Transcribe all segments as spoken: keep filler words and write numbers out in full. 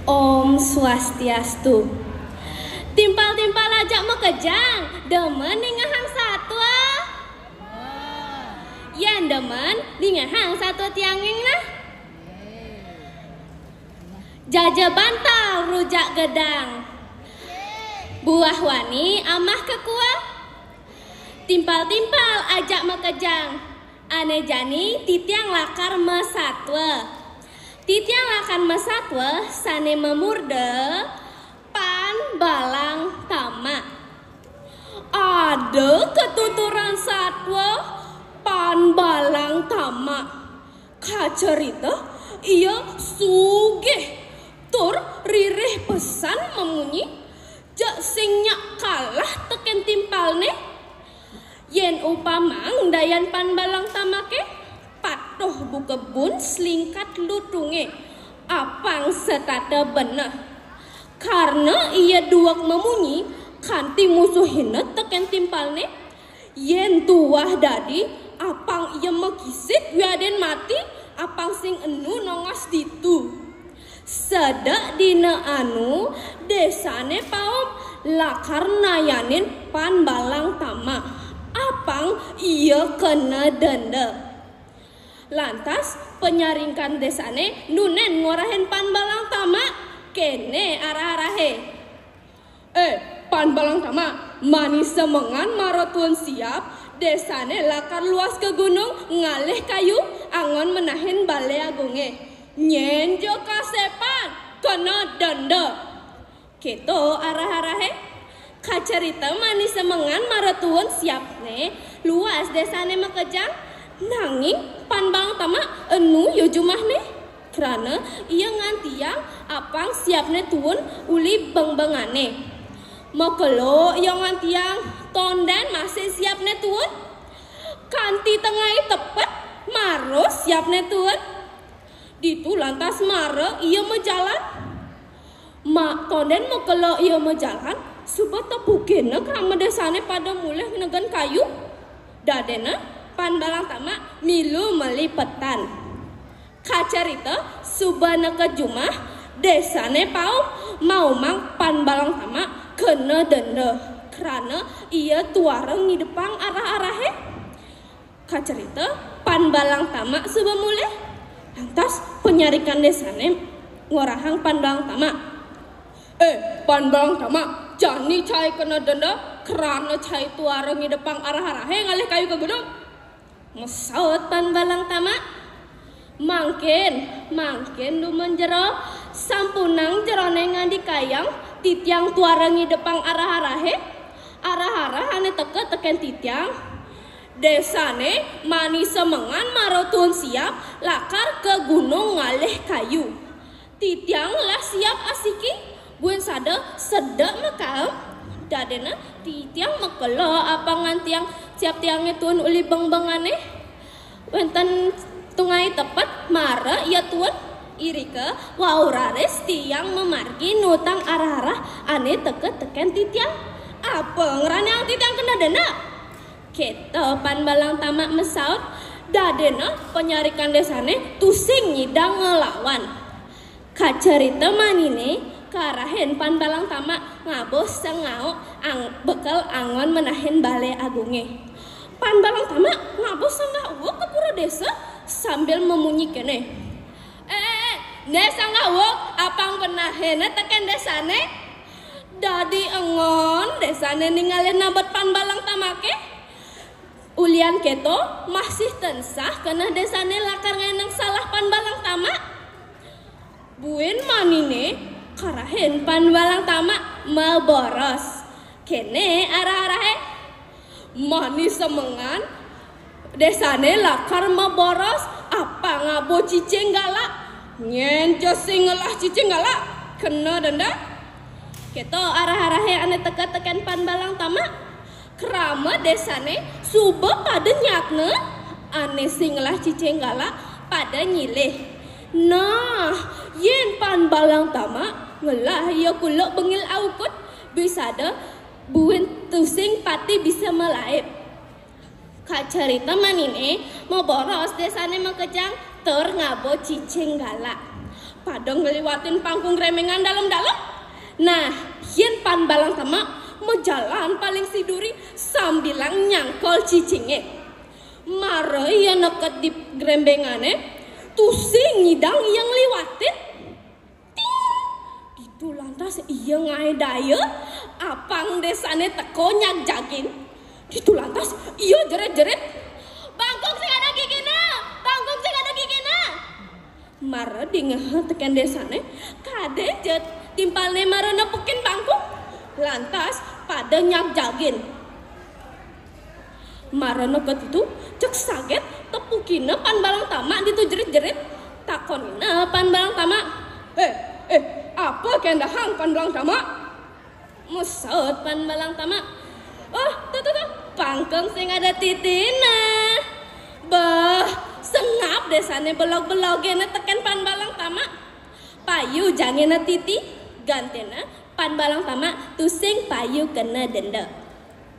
Om Swastiastu. Timpal-timpal ajak makejang, demen ningehang satwa? Yén demen, ningehang satwa tiangé nah. Jaja bantal rujak gedang. Buah wani amah kekuah. Timpal-timpal ajak makejang. Ané jani titiang lakar masatwa. Titiang lakar masatwa sané mamurda Pan Balang Tamak. Ada katuturan satwa Pan Balang Tamak. Kacarita, ia sugih tur ririh pesan mamunyi, jak sing nyak kalah tekén timpalné. Yén upamang dayan Pan Balang Tamaké patuh buka bun slingkat lutungé, apang setata beneh. Karna ia dueg mamunyi kanti musuhina tekén timpalné, yén tuah dadi, apang ia makisid wiadin mati, apang sing enu nongos ditu. Sedek dina anu, désané Paum lakar nayanin Pan Balang Tamak. Apang ia kena denda. Lantas, panyaringkan désané nunén ngorahin Pan Balang Tamak, kéné arah-arahé. Eh, Pan Balang Tamak, mani semengan mara tuun siap, désané lakar luas ka gunung ngalih kayu anggon menahin balé agungé. Nyén ja kasépan, kena denda. Kéto arah-arahé. Kacarita mani semengan mara tuun siapné, luas désané makejang, nanging Pan Balang Tamak enu ia jumahné. Krana ia ngantiang apang siapné tuun uli bengbengané. Makelo ia ngantiang tondén masih siapné tuun. Kanti tengai tepet mara siapné tuun. Ditu lantas mara ia majalan. Ma, tondén makelo ia majalan, suba tepukina krama désané pada mulih negen kayu. Dadéna Pan Balang Tamak milu malipetan. Kacarita, suba neked jumah, désané Paum maumang Pan Balang Tamak kena denda, krana ia tuara ngidepang arah-arahé. Kacarita, Pan Balang Tamak suba mulih. Lantas, panyaringkan désané ngorahang Pan Balang Tamak. Eh, Pan Balang Tamak, jani cai kena denda, krana cai tuara ngidepang arah-arahé ngalih kayu ka gunung. Masaut Pan Balang Tamak. Mangkin, mangkin dumun jero, sampunang jeroné ngandikayang, titiang tuara ngidepang arah-arahé. Arah-arah ané teka tekén titiang. Désané mani semengan mara tuun siap, lakar ka gunung ngalih kayu. Titiang ngelah siap asiki, buin sada sedek makaem. Dadéna titiang makelo apang ngantiang siap tiangé tuun uli bengbengané. Wénten tungai tepet mara ia tuun. Irika wau raris tiang mamargi nuutang arah-arah ané teka tekén titiang. Apa ngranaang titiang kena denda? Kéto Pan Balang Tamak masaut, dadéna panyaringkan désané tusing nyidang nglawan. Kacarita maniné, karahin Pan Balang Tamak ngaba sengauk ang-, bekel anggon menahin balé agungé. Pan Balang Tamak ngaba sanggah uug ka pura désa sambil mamunyi kéné. Eh, eh, eh, né sanggah uug, apang benehina tekén désané. Dadi enggon désané ningalin nabet Pan Balang Tamaké. Ulian kéto, masih tansah keneh désané lakar ngaénang salah Pan Balang Tamak. Buin maniné, karahin Pan Balang Tamak maboros. Kéné arah-arahé. Mani semengan, désané lakar maboros, apang ngaba cicing galak. Nyén ja sing ngelah cicing galak, kena denda. Kéto arah-arahé ané teka tekén Pan Balang Tamak. Krama désané suba pada nyatna, ané sing ngelah cicing galak pada nyilih. Nah, yén Pan Balang Tamak ngelah ia kuluk bengil aukud, bisada buin tusing pati bisa malaib. Kacarita maniné, maboros désané makejang tur ngaba cicing galak. Pada ngliwatin pangkung grembengan dalem-dalem. Nah, yén Pan Balang Tamak majalan paling siduri sambilang nyangkol cicingé. Mara ia neked di grembengané, tusing nyidang ia ngliwatin. Ting! Ditu lantas ia ngaé daya, apang désané teka nyagjagin. Ditu lantas ia jerit-jerit, "Bangkung sing ada gigina! Bangkung sing ada gigina!" Mara dingeha tekén désané, kadén ja timpalné mara nepukin bangkung. Lantas pada nyagjagin. Mara neked ditu, cék saget tepukina Pan Balang Tamak ditu jerit-jerit. Takonina Pan Balang Tamak, "Eh, eh, apa kendahang Pan Balang Tamak?" Masaut Pan Balang Tamak, "Oh, tuh, tuh, tuh, pangkung sing ada titina." Bah, sengap désané belog-belogina tekén Pan Balang Tamak. Payu jangina titi, gantina Pan Balang Tamak tusing payu kena denda.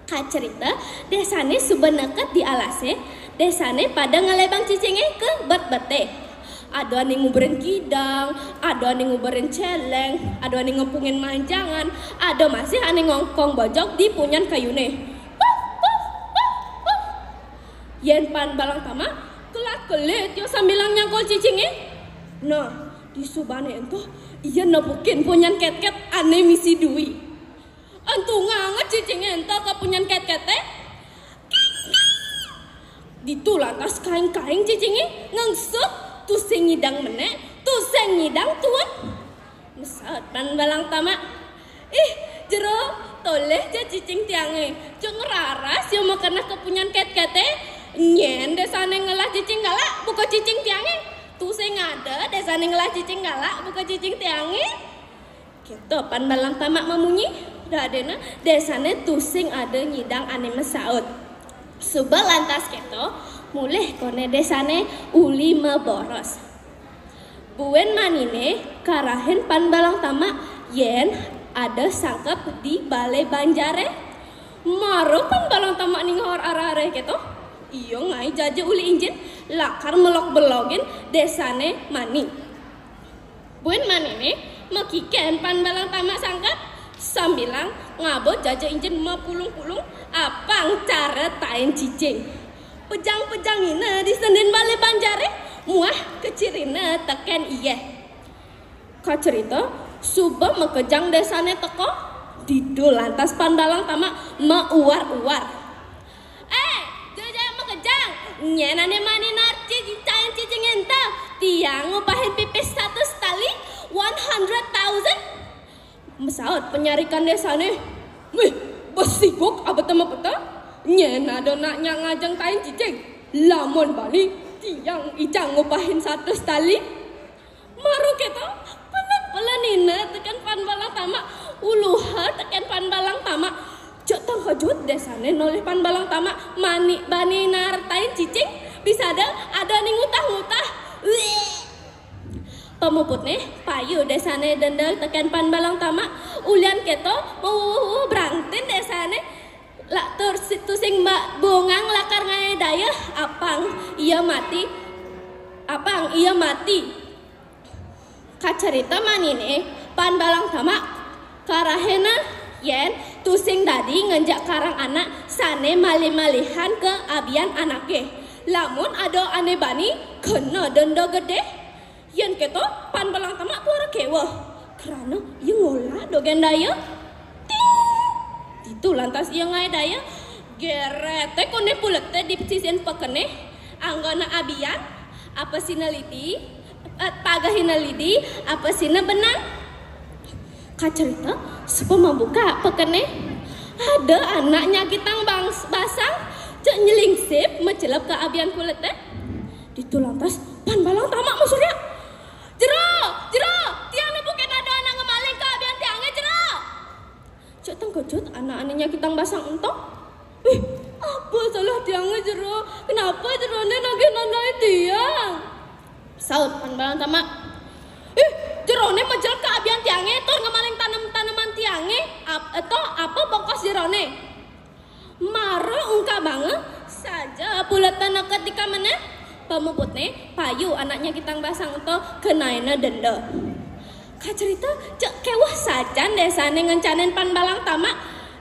Kacerita, désané suba neked di alasé, désané pada ngalébang cicingé ka bet-beté. Ada ané nguberin kidang, ada ané nguberin céléng, ada ané ngepungin manjangan, ada masih ané ngongkong bojog di punyan kayuné. Puh, puh, puh, puh. Yén Pan Balang Tamak, kelat-kelit ia sambilang nyangkol cicingé. Nah, disubané ento, ia nepukin punyan ketket ané misi dui. Entunganga cicingé ento ka punyan ketketé. King, king. Ditu lantas kaing-kaing cicingé ngengsut, tusing nyidang menék, tusing nyidang tuun. Masaut Pan Balang Tamak, "Ih, Jero, tolih ja cicing tiangé. Cuk ngraras ia makeneh ka punyan ketketé. Nyén désané ngelah cicing galak buka cicing tiangé. Tusing ada désané ngelah cicing galak buka cicing tiangé." Kéto Pan Balang Tamak mamunyi, radéna désané tusing ada nyidang ané masaut. Suba lantas kéto, mulih koné désané uli maboros. Buin maniné karahin Pan Balang Tamak yén ada sangkep di balé banjaré. Mara Pan Balang Tamak ningehang arah-arah kéto, ia ngaé jaja uli injin lakar melog-belogin désané mani. Buin maniné, makikén Pan Balang Tamak sangkep, sambilang ngaba jaja injin mapulung-pulung, apang cara tain cicing. Pejang-pejangina di sendin balé banjaré, muah kecirina tekén iyéh. Kacerita, suba makejang désané teka, ditu lantas Pan Balang Tamak mauar-uar. "Eh, jaja makejang, nyén ané mani naar ci-, tain cicing ento, tiang ngupahin pipis satus tali, one hundred thousand." Masaut panyarikan désané, "Mih, besiguk abeta mapeta, nyén ada nak nyak ngajeng tain cicing. Lamun bani, tiang icang ngupahin satus tali." Mara kéto, pelan-pelanina tekén Pan Balang Tamak, uluha tekén Pan Balang Tamak. Cék tangkejut désané nolih Pan Balang Tamak mani bani naar tain cicing, bisada ada ané ngutah-ngutah. Wéh. Pamuputné, payu désané denda tekén Pan Balang Tamak, ulian kéto, mawuh-wuh brangtin désané, la tur si-, tusing ba-, bungang lakar ngaé daya, apang ia mati, apang ia mati. Kacerita maniné, Pan Balang Tamak karahina yén tusing dadi ngenjak karang anak sané malih-malihan ka abian anaké. Lamun ada ané bani, kena denda gedé. Yén kéto, Pan Balang Tamak tuara kéweh. Krana ia ngolah dogén daya. Ting! Ditu lantas ia ngaé daya. Gereté koné puleté di sisin pekené, anggona abian, apesina lidi, eh, pagehina lidi, apesina benang. Kacerita, suba mabuka pekené, ada anak nyakitang bangs-, basang, cék nyelingsip macelep ka abian puleté. Ditu lantas Pan Balang Tamak masuryak, "Jero, Jero, tiang nepukin ada anak ngemaling ka abian tiangé, Jero." Cék tangkejut anak ané nyakitang basang ento. "Ih, apa salah tiangé, Jero? Kenapa Jeroné nagih nandain tiang?" Saut Pan Balang Tamak, "Ih, Jeroné macelep ka abian tiangé tur ngemaling tanem-taneman tiangé. Ap-, ento apa bongkos Jeroné?" Mara ungkabanga, saja puleté neked di kamené, Pamuputné, payu anaknya Kitang Basang to kenaina denda. Kacerita, cek keweh sajan désané ngencanin Pan Balang Tamak.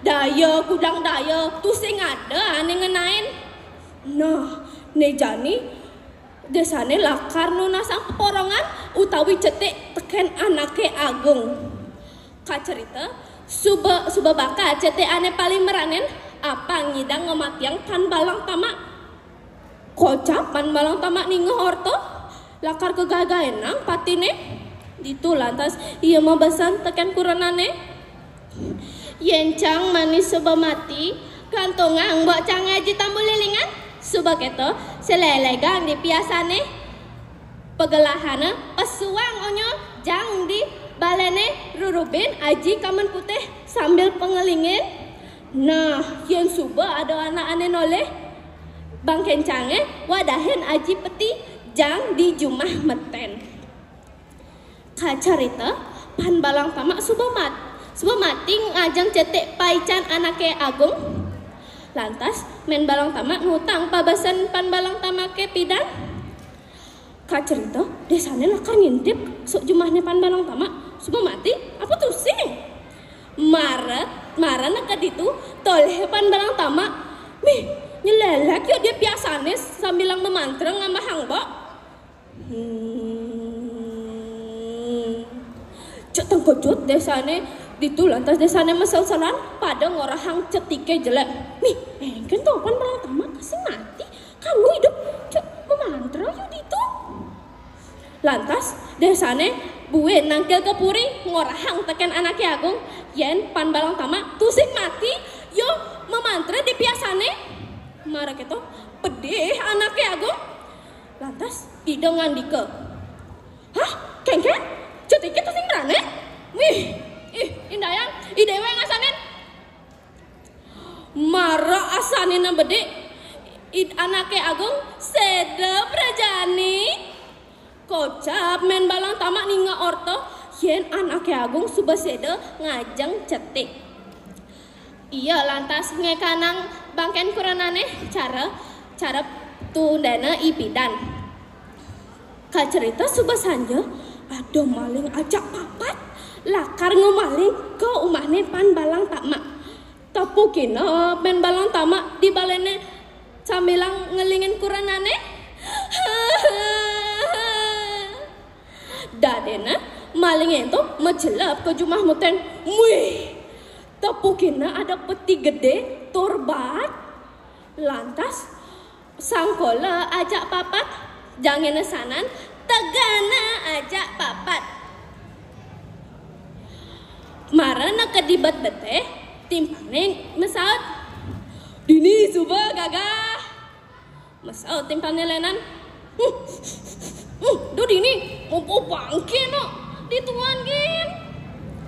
Daya kudang daya, tusing ada ané ngenain. Nah, né jani désané lakar nunasang peporongan utawi cetik tekén anaké agung. Kacerita, suba, suba baka cetik ané paling meranin, apang nyidang ngamatiang Pan Balang Tamak. Kocap Pan Balang Tamak ningeh orta, lakar kagagaénang patiné. Ditu lantas ia mabesen tekén kurenané, "Yén cang mani suba mati, gantungang mbok cangé aji tambu lilingan, suba kéto, selelégang di piasané. Pagelahana pesuang onya jang di baléné, rurubin aji kamen putih sambil pangelingin. Nah, yén suba ada anak ané nolih bangkén cangé, wadahin aji peti jang di jumah metén." Kacarita, Pan Balang Tamak suba mat-, suba mati ngajeng cetik paican anaké agung. Lantas, Mén Balang Tamak ngutang pabesen Pan Balang Tamaké pidan. Kacerita, désané lakar ngintip sok jumahné Pan Balang Tamak, suba mati apa tusing. Mara, mara neked ditu, tolih Pan Balang Tamak. Mih, nyelelek ya dia piasané sambilang mamantra ngambahang mbok. Hmm. Cek tengkejut désané ditu, lantas désané maselselan pada ngorahang cetiké jelék. Mih, éngkén to Pan Balang Tamak kasing mati. Kanu idup, cek mamantra ya ditu. Lantas, désané buin nangkil ka puri ngorahang tekén anaké agung, yén Pan Balang Tamak tusing mati, ya mamantra di piasané. Mara kéto, pedih anaké agung. Lantas, ida ngandika, "Hah, kéngkén? Cetiké tusing meranin? Wih, ih, indayang, I Déwa ngasanin." Mara asanina bedik, id anaké agung séda prajani. Kocap Mén Balang Tamak ningeh orta, yén anaké agung suba séda ngajeng cetik. Ia lantas ngékanang bangkén kurenané cara, cara tundéna I Pidan. Kacerita suba sanja, ada maling ajak papat, lakar ngamaling ka umahné Pan Balang Tamak. Tepukina Mén Balang Tamak di baléné sambilang ngelingin kurenané. Dadéna, maling ento macelep ka jumah metén. Wih, tepukina ada peti gedé tur baat. Lantas, sangkala ajak papat, jangina sanan, tegena ajak papat. Mara neked di bet-beté, timpalné masaut, "Dini suba, Gagah." Masaut timpalné lénan, "Hmm, hmm, duh dini, mupu bangké no, dituan gén."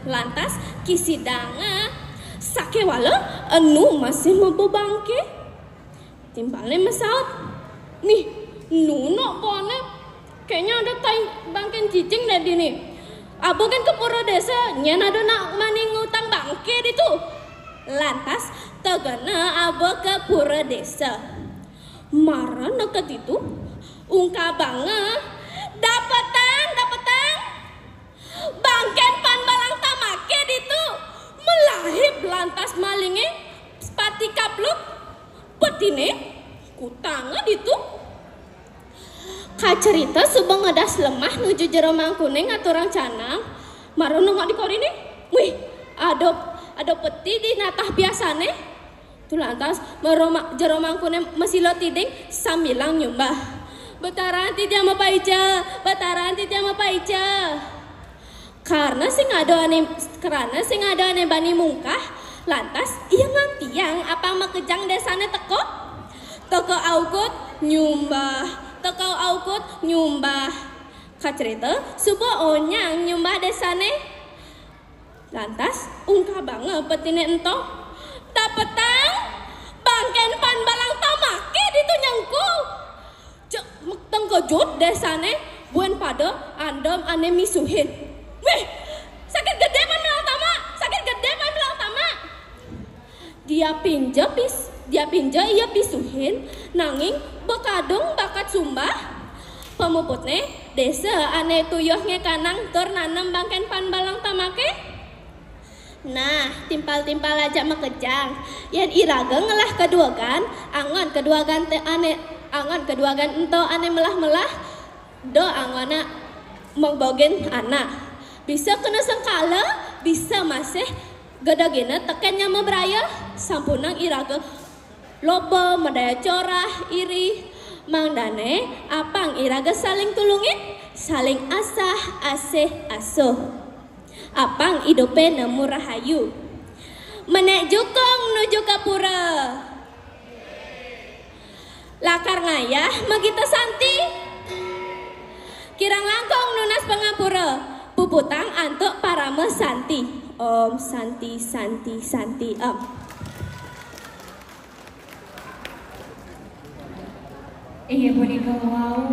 Lantas, kisidanga, "Sakéwala, enu masih mupu bangké." Timpalné masaut, "Mih, nu no bone, kayaknya ada tai bangkén cicing deh dini. Aba gén ka pura désa, nyén ada nak mani ngutang bangké ditu." Lantas, tegena aba ka pura désa. Mara neked ditu, ungkabanga, "Dapetang, dapetang! Bangkén Pan Balang Tamaké ditu!" Malahib lantas malingé, pati kapluk, petiné kutanga ditu. Kacerita suba ngedas lemah nuju jero mangkuné ngaturang canang, mara nengok di koriné, wih, ada, ada peti di natah piasané. Tu lantas, mara ma-, jero mangkuné masila tiding sambilang nyumbah, "Betara enti tiang mapaica, Betara enti tiang mapaica." Karena sing ada ané, karena sing ada ané bani mungkah, lantas ia ngantiang apang makejang désané teka. Teka aukud nyumbah, teka aukud nyumbah. Kacerita, suba onyang nyumbah désané. Lantas, ungkabanga petiné ento, "Dapetang, bangkén Pan Balang Tamaké ditu nyengku!" Cek tengkejut désané, buin pada ada ané misuhin. "Wih, sakit gedé Pan Balang Tamak, sakit gedé Pan Balang Tamak!" Diapin ja pis-, diapin ja ia pisuhin, nanging ba kadung bakat sumbah, Pamuputné, désa ané tuyuh ngékanang tur nanem bangkén pan balang tamaké. Nah, timpal-timpal aja makejang. Yén iraga ngelah kaduegan, anggon kaduegan té ané, anggon kaduegan ento ané melah-melah, do anggona magbogén anak. Bisa kena sengkala, bisa masih gedegina tekén nyama braya, sampunang iraga loba madaya corah, iri, mangdané apang iraga saling tulungin, saling asah, asih, asuh. Apang idupé nemu rahayu. Menék jukung nuju ka pura. Lakar ngayah magita santi. Kirang langkung nunas pangampura. Puputang antuk parama santi. Om santi, santi, santi, om. Inggih punika wau